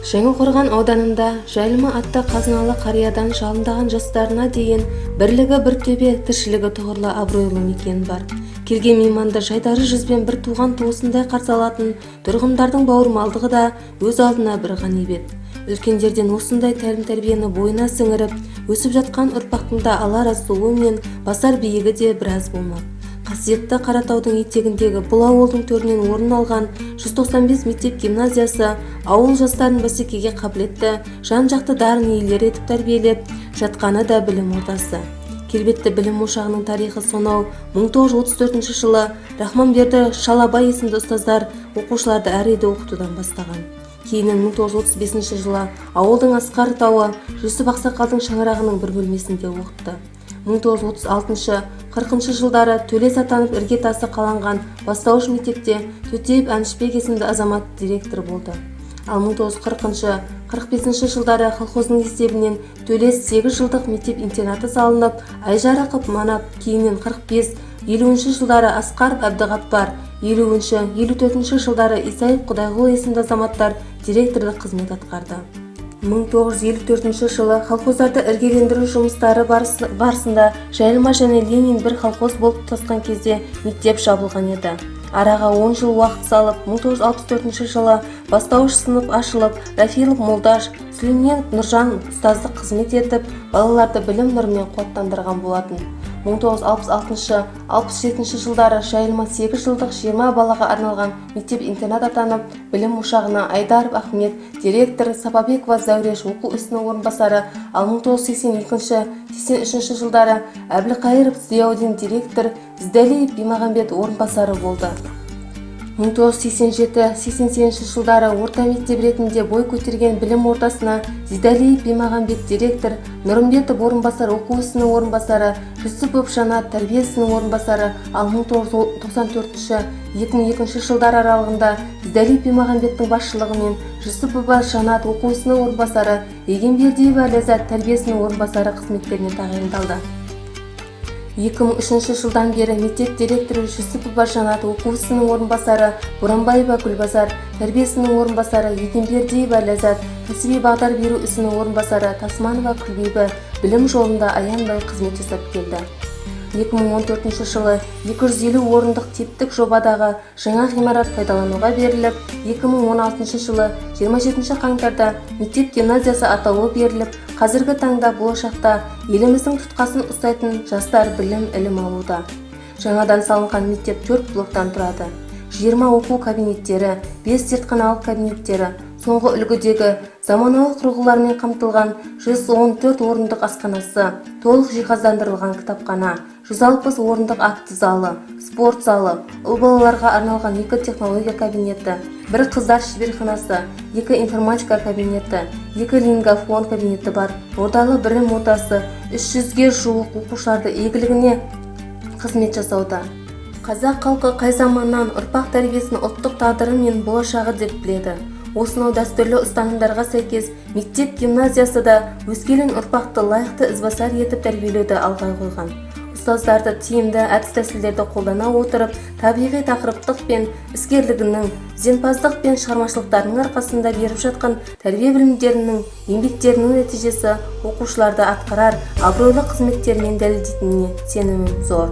Жаңақорған ауданында Жайылма атты қазыналы қариядан жалындаған жастарына дейін бірлігі бір төбе, тіршілігі тұғырлы абыройлы мекен бар. Келген мейманды жайдары жүзбен бір туған туысындай қарсы алатын тұрғындардың бауырмалдығы да өз алдына бір ғанибет. Үлкендерден осындай тәлім-тәрбиені бойына сіңіріп өсіп жатқан ұрпақтың да алар асуы мен басар биігі де біраз болмақ. Қасиетті Қаратаудың етегіндегі бұл ауылдың төрінен орын алған 195 мектеп гимназиясы ауыл жастарын бәсекеге қабілетті, жан-жақты дарын иелері етіп тәрбиелеп жатқаны да білім ордасы. Келбетті білім ошағының тарихы сонау 1934 жылы Рахманберді Шалабай есімді ұстаздар оқушыларды әр үйде оқытудан бастаған. Кейіннен 1935 жылы ауылдың асқар тауы Жүсіп ақсақалдың шаңырағының бір бөлмесінде оқытты. 1936-40 жылдары Төлес атанып, іргетасы қаланған бастауыш мектепте Төтеев Әнішбек есімді азамат директор болды. Ал 1940-45 жылдары колхоздың есебінен Төлес 8 жылдық мектеп интернаты салынып, Айжарықов Манап, кейіннен 45-50 жылдары Асқаров Әбдіғаппар, 50-54 жылдары Исаев Құдайғұл есімді азаматтар директорлық қызмет атқарды. 1954 жылы колхоздарды іргелендіру жұмыстары барысында Жайылма және Ленин бір колхоз болып тұтасқан кезде мектеп жабылған еді. Араға 10 жыл уақыт салып, 1964 жылы бастауыш сынып ашылып, Рафилов Молдаш, Сүлейменов Нұржан ұстаздық қызмет етіп, балаларды білім нұрымен қуаттандырған болатын. 1966-67 жылдары Жайылма 8 жылдық 20 балаға арналған мектеп-интернат атанып, білім ошағына Айдаров Ахмет директор, Сапабекова Зәуреш оқу ісінің орынбасары, ал 1982-83 жылдары Әбілқайыров Зияудин директор, Іздалиев Бимағамбет орынбасары болды. 1987-88 жылдары орта мектеп ретінде бой көтерген білім ордасына Зидалиев Бимағамбет директор, Нұрымбетов орынбасар, оқу ісінің орынбасары, Жүсіпов Жанат тәрбие ісінің орынбасары, ал 1994-2002 жылдар аралығында Зидалиев Бимағамбеттің басшылығымен Жүсіпова Жанат оқу ісінің орынбасары, Егембердиева Ләззат тәрбие ісінің орынбасары қызметтеріне тағайындалды. 2003 жылдан бері мектеп директоры Жүсіпова Жанат, оқу ісінің орынбасары Боранбаева Гүлбазар, тәрбие ісінің орынбасары Егембердиева Ләззат, кәсіби бағдар беру ісінің орынбасары Тасманова Күлбибі білім жолында аянбай қызмет жасап келді. 2014 жылы 250 орындық типтік жобадағы жаңа ғимарат пайдалануға беріліп, 2016 жылы 27 қаңтарда мектеп гимназиясы атауы беріліп, қазіргі таңда болашақта еліміздің тұтқасын ұстайтын жастар білім ілім алуда. Жаңадан салынған мектеп төрт блоктан тұрады. 20 оқу кабинеттері, 5 зертханалық кабинеттері, соңғы үлгідегі заманауи құрылғылармен қамтылған 114 орындық асханасы, толық жиһаздандырылған кітапхана, 160 орындық акт залы, спорт залы, ұл балаларға арналған екі технология кабинеті, бір қыздар шеберханасы, екі информатика кабинеті, екі лингафон кабинеті бар ордалы білім ордасы 300-ге жуық оқушыларды игілігіне қызмет жасауда. Қазақ халқы қай заманнан ұрпақ тәрбиесін ұлттық тағдыры мен болашағы деп біледі. Осынау дәстүрлі ұстанымдарға сәйкес мектеп гимназиясы да өскелең ұрпақты лайықты ізбасар етіп тәрбиелеуді алға қойған. Ұстаздарды тиімді әдіс-тәсілдерді қолдана отырып, табиғи тақырыптық пен іскерлігінің, ізденімпаздық пен шығармашылықтарының арқасында беріп жатқан тәрбие білімдерінің, еңбектерінің нәтижесі оқушыларды атқарар абыройлы қызметтерімен дәлелдейтініне сенімім зор.